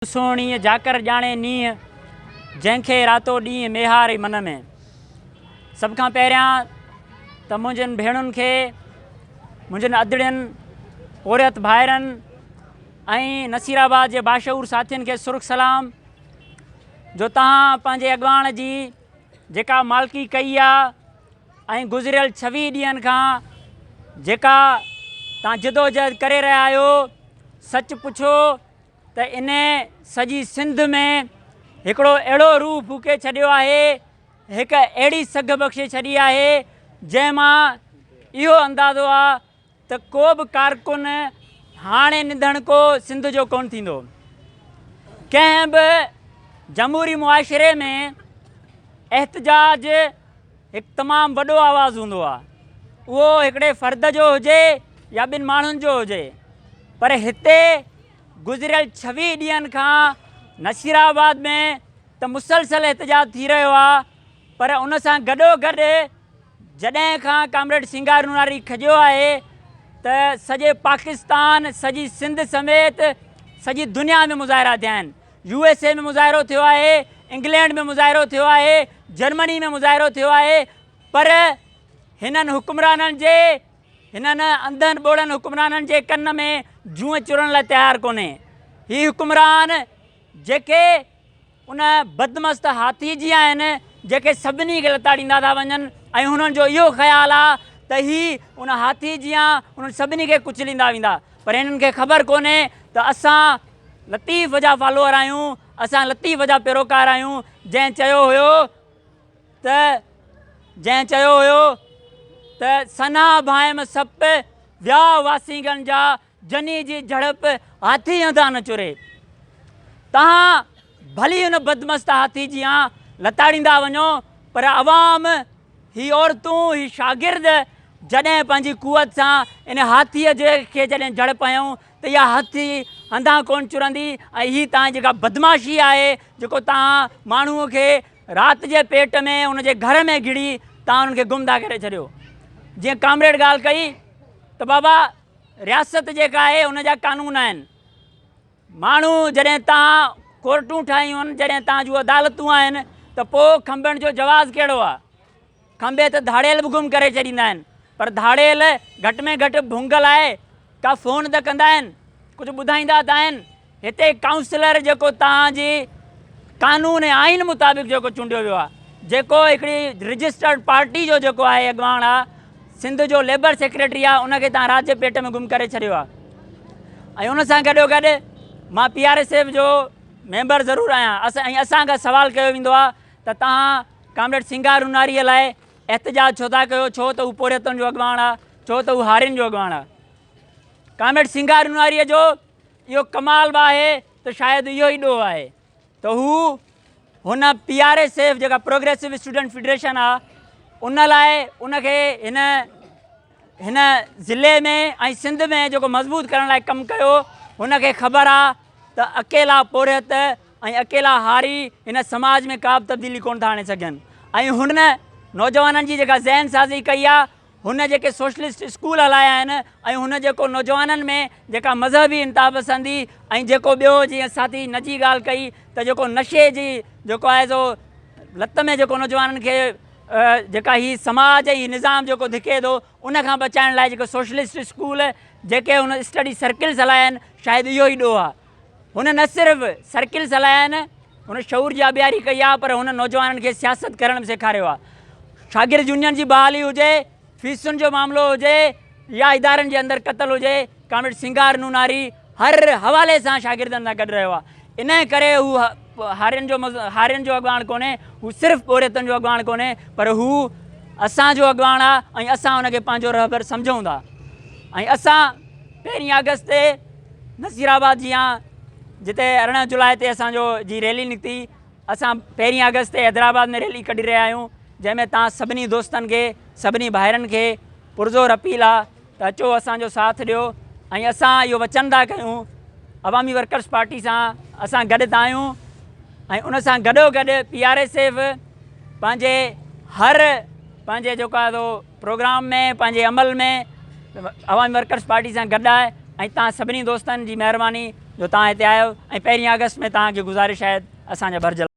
سهڻيء جاڪر ڄاڻي نينهن، جنهن کي راتو ڏينهن ميهار ئي من ۾. سڀ کان پهريان ته منهنجين ڀيڻن کي، منهنجين ادڙين، پورهيت ڀائرن ۽ نصيرآباد جي باشعور ساٿين کي سرخ سلام جو توهان پنهنجي اڳواڻ جي جيڪا مالڪي ڪئي آ ۽ گذريل ڇويهه ڏينهن کان جيڪا توهان جدوجهد ڪري رهيا آهيو، سچ پڇو ته ان سڄي سنڌ ۾ هڪڙو اهڙو روح ڦوڪي ڇڏيو آهي، هڪ اهڙي سگهه بخشي ڇڏي آهي، جنهن مان اهو اندازو آ ته ڪو به ڪارڪن هاڻي نڌڻڪو سنڌ جو ڪونه ٿيندو. ڪنهن به جمهوري معاشري ۾ احتجاج هڪ تمام وڏو آواز هوندو آ، اهو هڪڙي فرد جو هجي يا ٻن ماڻهن جو هجي، پر هتي گذريل ڇويهه ڏينهن کان نصيرآباد ۾ ته مسلسل احتجاج ٿي رهيو آهي پر ان سان گڏو گڏ جڏهن کان ڪامريڊ سينگار نوناري کڄيو آهي ته سڄي پاڪستان سڄي سنڌ سميت سڄي دنيا ۾ مظاهرا ٿيا آهن يو ايس اي ۾ مظاهرو ٿيو آهي انگلينڊ ۾ مظاهرو ٿيو آهي جرمني ۾ مظاهرو ٿيو آهي پر هنن حڪمرانن جي هنن انڌن ٻوڙن حڪمرانن جي ڪن ۾ جونء چرڻ لاء تيار ڪونهي. هي حڪمران جيڪي ان بدمست هاٿي جيان آهن، جيڪي سڀني کي لتاڙيندا ٿا وڃن ۽ هنن جو اهو خيال آ ته هي ان هاٿي جيان انهن سڀني کي ڪچليندا ويندا پر هنن کي خبر ڪونهي ته اسان لطيف جا فالوئر آهيون، اسان لطيف جا پيروڪار آهيون، جنهن چيو هيو. ته جنهن چيو هيو ته سنها ڀانئم سپ، ويا واسينگن جا، جني جي جهڙپ، هاٿي هنڌان نه چري. توهان ڀلي ان بدمست هاٿي جيان لتاڙيندا وڃو پر عوام، هي عورتون، هي شاگرد جڏهن پنهنجي قوت سان ان هاٿيء جي کي جڏهن جهڙپ هنيائون ته اها هاٿي هنڌان ڪونه چرندي ۽ هي توهان جي جيڪا بدمعاشي آهي جيڪو توهان ماڻهوء کي رات جي پيٽ ۾ ان جي گهر ۾ گهڙي توهان انهن کي گم ٿا ڪري ڇڏيو. جيئن ڪامريڊ ڳالهه ڪئي ته بابا رياست جيڪا آهي ان جا قانون آهن. ماڻهو جڏهن توهان ڪورٽون ٺاهيون آهن، جڏهن توهان جون عدالتون آهن ته پوء کنڀڻ جو جواز ڪهڙو آهي؟ کنڀي ته ڌاڙيل به گم ڪري ڇڏيندا آهن پر ڌاڙيل گهٽ ۾ گهٽ ڀونگ لاء ڪا فون ته ڪندا آهن، ڪجهه ٻڌائيندا ته آهن. هتي ڪائونسلر جيڪو توهان جي قانون ۽ آئين مطابق جيڪو چونڊيو ويو آهي، جيڪو هڪڙي رجسٽرڊ پارٽي جو جيڪو آهي اڳواڻ آهي، سنڌ جو ليبر سيڪريٽري آهي، ان کي توهان رات جي پيٽ ۾ گم ڪري ڇڏيو آهي. ۽ ان سان گڏو گڏ مان پي آر ايس ايف جو ميمبر ضرور آهيان ۽ اسان کان سوال ڪيو ويندو آهي ته توهان ڪامريڊ سينگار نوناريء لاء احتجاج ڇو ٿا ڪيو، ڇو ته هو پورهيتن جو اڳواڻ آهي، ڇو ته هو هارين جو اڳواڻ آهي. ڪامريڊ سينگار نوناريء جو اهو ڪمال به آهي ته شايد اهو ئي ڏوهه آهي ته هو هن پي آر ايس ايف جيڪا پروگريسو اسٽوڊنٽ فيڊريشن آهي ان لاء ان کي هن هن ضلعي ۾ ۽ سنڌ ۾ جيڪو مضبوط ڪرڻ لاء ڪم ڪيو هن کي خبر آهي ته اڪيلا پورهيت ۽ اڪيلا هاري هن سماج ۾ ڪا به تبديلي ڪونه ٿا آڻي سگهن ۽ هن نوجوانن جي جيڪا ذهن سازي ڪئي آهي هن جيڪي سوشلسٽ اسڪول هلايا آهن ۽ هن جيڪو نوجوانن ۾ جيڪا مذهبي انتهاپسندي ۽ جيڪو ٻيو جيئن ساٿي نجي ڳالهه ڪئي ته جيڪو نشي جي جيڪو آهي سو لت ۾ جيڪو نوجوانن کي جيڪا هي سماج ۽ هي نظام جيڪو ڌڪي ٿو ان کان بچائڻ لاء جيڪو سوشلسٽ اسڪول جيڪي هن اسٽڊي سرڪلز هلايا آهن شايد اهو ئي ڏوهه آهي هن نه صرف سرڪلز هلايا آهن، هن شعور جي آبياري ڪئي آهي پر هن نوجوانن کي سياست ڪرڻ به سيکاريو آهي. شاگرد يونين جي بحالي هجي، فيسن جو معاملو هجي يا ادارن جي اندر قتل هجي، ڪامريڊ سينگار نوناري هر حوالي سان شاگردن سان گڏ رهيو آهي. انهيء ڪري هو هارين جو هارين جو اڳواڻ ڪونهي، هو صرف پورهيتن جو اڳواڻ ڪونهي پر هو اسان جو اڳواڻ آهي ۽ اسان ان کي پنهنجو رهبر سمجهون ٿا ۽ اسان پهرين آگسٽ تي نصير آباد جيان جتي 18 جولاء تي اسان جو جي ريلي نڪتي اسان پهرين آگسٽ تي حيدرآباد ۾ ريلي ڪڍي رهيا آهيون جنهن ۾ توهان سڀني دوستن کي سڀني ڀائرن کي پرزور اپيل آ ته اچو اسان جو ساٿ ڏيو ۽ اسان اهو وچن ٿا ڪيون عوامي ورڪرس پارٽي سان اسان گڏ ٿا آهيون ۽ ان سان گڏو گڏ پي آر ايس ايف پنهنجي هر پنهنجي جيڪو آهي سو پروگرام ۾ پنهنجي عمل ۾ عوامي ورڪرس پارٽي سان گڏ آهي ۽ توهان سڀني دوستن جي مهرباني جو توهان هتي آيو ۽ پهرين آگسٽ ۾ توهان کي گذارش آهي اسان جا ڀرجهل.